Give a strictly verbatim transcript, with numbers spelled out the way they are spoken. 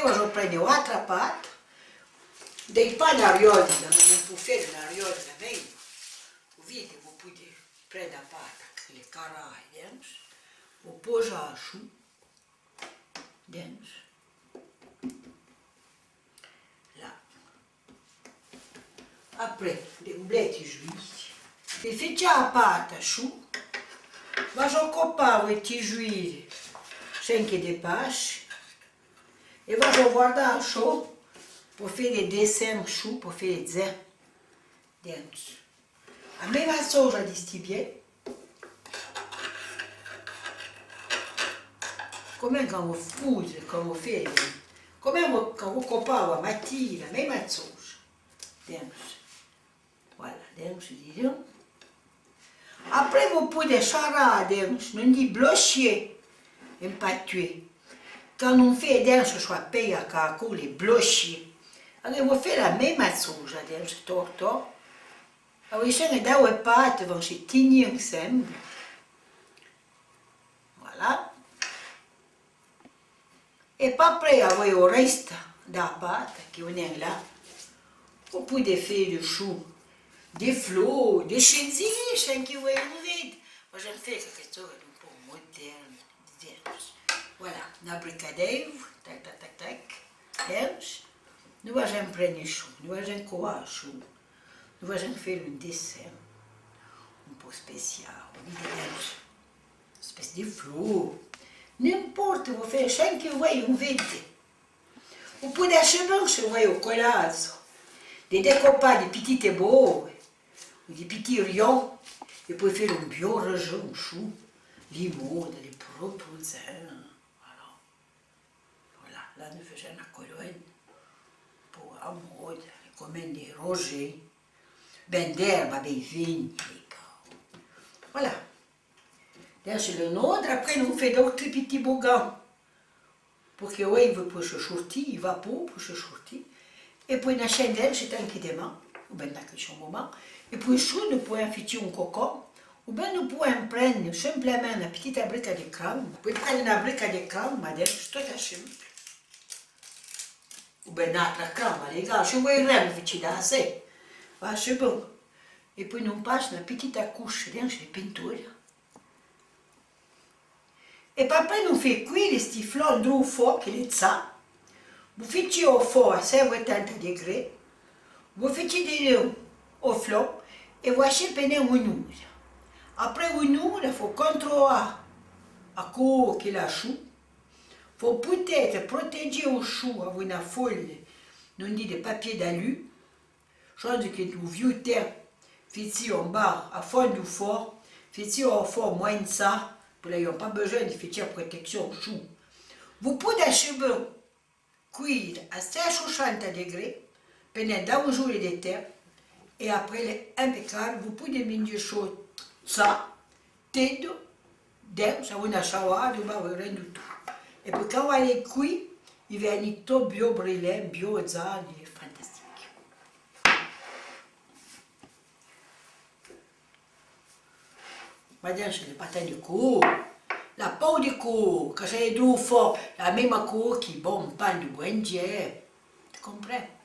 Vajo prenne outra pata. Dèi pa na riolina, ma no pou fére na riolina, bén. Vo vide, vo poude prenne a pata, que l'è carrà dens. Vo poja chou dens. Là. Apré, de un blé tijuì. Pe fitchà a pata chou, vajo copà ouè tijuì chenque de pache e vajo vouardà chou po fére de desen chou, po fére dzen dens. A mèima soja di sti bié. Comèn can vo foudre, can vo fére, comèn can vo copà a matina, mèima soja. Dens. Voilà, dens, disons. Apré, vo poude charà dens, no di blochié en patoué. Can no fé dens chou a pèi a cacou, l'è blochié. Alora, vo fére a mèima soja dens, tor, tor. Avouì, chèn é dèi ouè pate van se tignì ensemble. Voilà. E pa pré avouì o resta da pata que vo n'en là. Vo poude fére chou de flor, de chenzi, chèn que vo vide. Moi, j'aime faire quelque chose d'un peu moderne, divers. Voilà, na brica d'èivo, tac, tac, tac, tac. Dens. No vajen prenne chou, no vajen coà chou, no vajen fére un desen un po special, vide dens. Espèce de flor. N'importe, vo fére chèn que vo vide. Vo poude achebén, se vo vide o colazo, de decopà de pitite boue, ou de piti rion, e pouì fére un bió rejon chou, l'è moda, l'è propo dzen. Voilà. Voilà, là, no fé na coloine po a moda, comèn de roger. Bén d'erba, bén vin, lé gars. Voilà. Dens l'è un odre, apré no fé d'otri piti bogan. Porque ouè, i vo pouì se sortì, i va po, pouì se sortì. E pouì na chendèn, se tanque de man, ou bén na que son moman. E pouì chou, no pouè fitchì un cocon, ou bén no pouè prenne simplemèn na pitita brica de cranma. Pouì prenne na brica de cranma, dens, tot a simple. Ou bén na atra cranma, lé gars, se vo vide, fitchì da se. Va, se bon. E pouì no passe na pitita couche dens de pintura. E pa pré no fé cuire sti flon dru fo que l'è tsà. Vo fitchì o fo a cent oitanta degré. Vo fitchì de leu o flon e vo achè pènèn un'oura. Apré un'oura, fo controà a cour que l'a chou. Fo peut-être protéjé o chou avouì na foile, no di de papier d'alu. Chonde que lo viu ten fitchì on bar a fon du for, fitchì o for moin tsà, pouì l'ayon pa bejoin de fitchì a protecchon chou. Vo poude achebén cuire a cent soixante degrés pènèn dou jour de ten, e apré l'è impecable, vo poude mindjé chou tsà, tèdo, dens, avouì na chalada, ou ba, ren du tou. E pouì can l'è cuì, i vèn to bió brillant, bió dzan, l'è fantastique. Ma dens, l'è pa ten de cour. L'a pou de cour, que se l'è dru fo, l'a mèima cour que bon pan de bon Dieu. Te comprends?